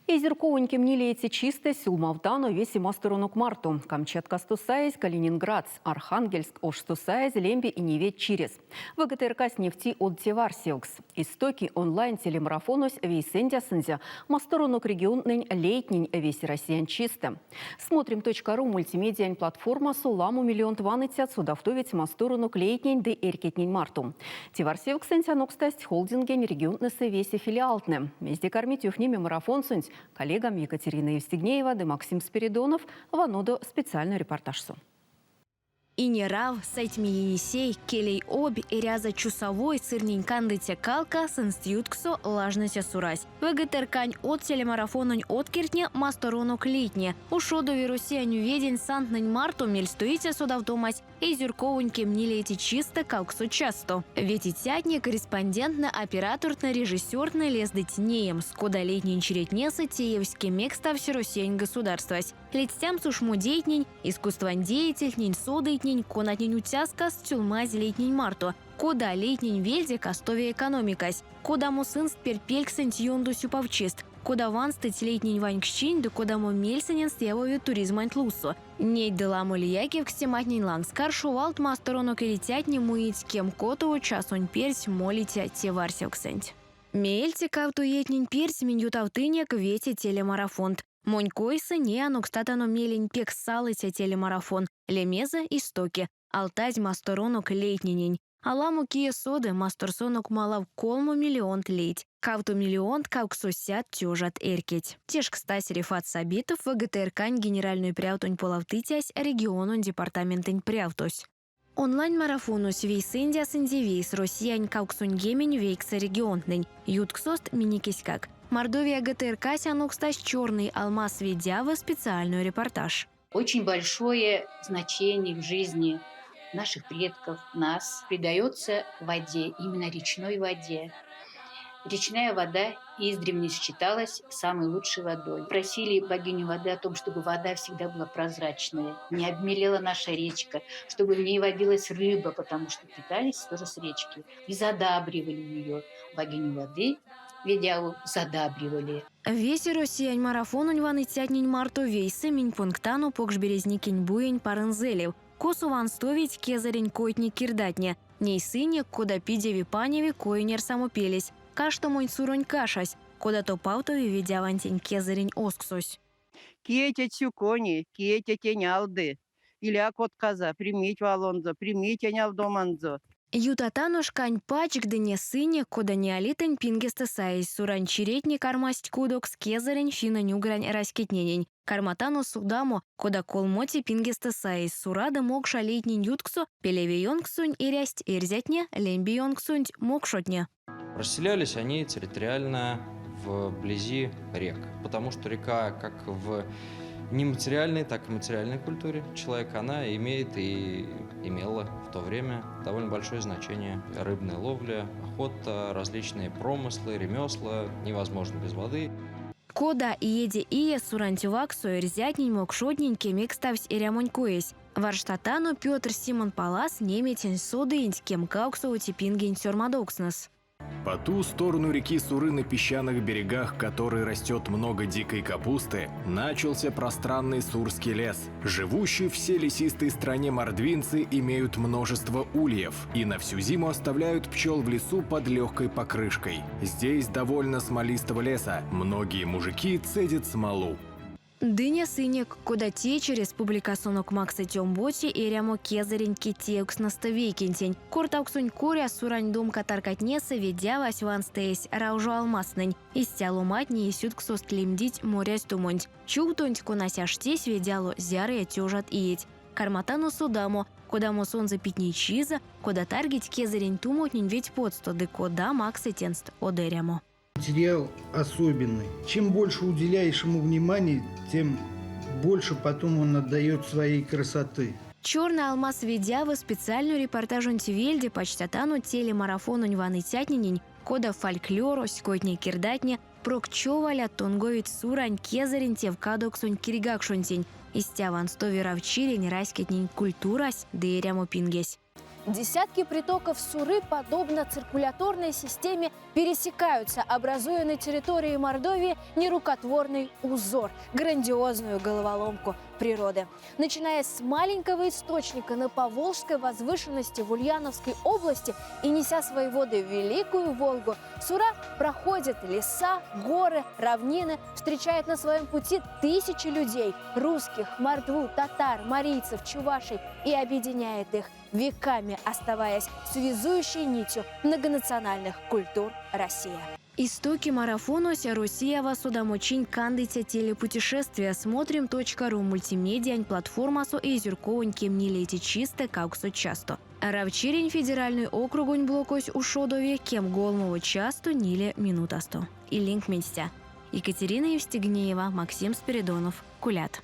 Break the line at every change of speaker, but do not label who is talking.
Эйзюрковонь кемнилееце чистэ сюлмавтано весе масторонок марто. Камчаткасто саезь Калининградс, Архангельск ошсто саезь лембе иневедь чирес. ВГТРК-сь невти од теварсевкс. Истоки онлайн-телемарафонось вейсэндясынзе масторонок регионтнэнь лейтнень весе Россиянь чистэ. Смотрим.ру мультимедиянь платформасо ламо миллионт ваныцят содавтовить масторонок лейтнень ды эрькетнень марто. Теварсевксэнть анокстасть холдингень регионтнэсэ весе филиалтнэ. Мезде кармить ёвтнеме марафонсонть коллегам Екатерина Евстигнеева ды Максим Спиридонов ванодо специальной репортажсо.
Ине Рав, сэтьме Енисей, келей Обь, эряза Чусовой, сырнень кандыця Калка, сынст ютксо лажныця Сурась. ВГТРК-нь од телемарафононь откертне, масторонок лейтне. Ушодови Россиянь ведень сантнэнь марто мельстуиця содавтомась Эйзюрковонь кемнилеете чистэ кавксо чассто. Ветицятне, корреспонденттнэ, оператортнэ, режиссёртнэ лездыть неемс, кода лейтнень чиретнесэ теевсь кемекставсь Россиянь государствась. Ледстямс ушмодейтнень, искусствань деятельтнень, содыйтнень, конатнень уцяскаст сюлмазь лейтнень марто. Кода лейтнень вельде кастови экономикась, кодамо сынст пертьпельксэнть ёндо сюпавчист, кода ванстыть лейтнень ваньксчинть ды кодамо мель сыненст явови туризманть лувсо. Неть ды ламо лия кевкстематнень лангс каршо валт масторонок эрицятне муить кемкотово часонь перть молиця теварсевксэнть. Меельце кавто иетнень перть минь ютавтынек вете телемарафонт. Монь койсэ, ней анокстатано мелень пек салыця телемарафон, лемезэ Истоки, алтазь масторонок лейтненень. Аламо кие соды, масторсонок малав колмо миллионт лейть, кавто миллионт кавксосядт тёжат эрькеть. Тешкстась Рефат Сабитов, ВГТРК-нь генеральной прявтонь полавтыцясь, региононь департаментэнь прявтось. Онлайн-марафонось вейсэндясынзе вейс Россиянь 89 регионтнэнь, ютксост минекеськак. Мордовия ГТРК-сь анокстась Черный алмаз ведява специальной репортаж.
Очень большое значение в жизни наших предков, нас, придается воде, именно речной воде. Речная вода издревле считалась самой лучшей водой. Просили богиню воды о том, чтобы вода всегда была прозрачная, не обмелела наша речка, чтобы в ней водилась рыба, потому что питались тоже с речки. И задабривали ее. Богиню воды, Ведяву, задабривали.
Весе Россиянь марафононь ваныцятнень марто вейсэ минь понгтано Покш Березникень буень Парынзэлев, косо ванстовить кезэрень койтне-кирдатне. Ней сынек, кода пидеви-паневи коень ярсамопелесь, каштомонь суронь кашась, кода топавтови Ведявантень кезэрень озксось.
Кие теть сюкони, кие теть энялды, иляк отказа, примить валонзо, примить энялдоманзо.
Ютатано шкань пачк ды несынек, кода неолитэнь пингестэ саезь Сурань чиретне кармасть кудокс кезэрень финнэнь-угрань раськетненень. Карматано содамо, кода колмоте пингестэ саезь Сура ды Мокша лейтнень ютксо пелевеёнксонь эрясть эрзятне, лембеёнксонть мокшотне.
Расселялись они территориально вблизи рек, потому что река как в нематериальной, так и материальной культуре человека, она имеет и имела в то время довольно большое значение. Рыбная ловля, охота, различные промыслы, ремесла невозможно без воды.
Кода иеде иес Суранть вакссо эрзятнень мокшотнень кемекставсь эрямонь коесь. Варштатано Пётр Симон Палас немецень содыенть кемкавксовоце пингень сёрмадовкстнэс.
По ту сторону реки Суры на песчаных берегах, которой растет много дикой капусты, начался пространный Сурский лес. Живущие все лесистой стране мордвинцы имеют множество ульев и на всю зиму оставляют пчел в лесу под легкой покрышкой. Здесь довольно смолистого леса. Многие мужики цедят смолу.
Ды несынек, кода течи республикасонок максыть омбоце эрямо кезэрень кедьтеевкстнэстэ вейкентень. Кортавксонь коряс Сурань домка таркатнесэ Ведявась вансты эсь раужо алмазтнэнь. Истя ломантне эсь ютксост лемдить морязь тумонть. Чувтонть, конась аштесь ведяло зярыя тёжат иеть. Карматано содамо, кодамо сонзэ питнейчизэ, кода таргить кезэрень тумотнень ведь потсто ды кода максы тенст од эрямо.
Материал особенный. Чем больше уделяешь ему внимания, тем больше потом он отдает своей красоты.
Черный алмаз Ведява специальной репортажонть вельде пачтятано телемарафононь ваныцятненень, кода фольклорось, койтне-кирдатне, прок човалят тонговить Сурань кезэрень тевкадовксонь кирьгакшонтень. Истя ванстови Равчирень раськетнень культурась ды эрямопингесь. Десятки притоков Суры, подобно циркуляторной системе, пересекаются, образуя на территории Мордовии нерукотворный узор, грандиозную головоломку природы. Начиная с маленького источника на Поволжской возвышенности в Ульяновской области и неся свои воды в Великую Волгу, Сура проходит леса, горы, равнины, встречает на своем пути тысячи людей – русских, мордву, татар, марийцев, чувашей и объединяет их, веками оставаясь связующей нитью многонациональных культур России. Истоки марафонось Россиява содамочинь кандыця телепутешествия смотрим.ру мультимедиань платформасо эйзюрковонь кемнилеце чистэ кавксо чассто. Равчирень федеральной округонь блокось ушодови 13 чассто 4 минутасто. Илинк менстя. Екатерина Евстигнеева, Максим Спиридонов. Кулят.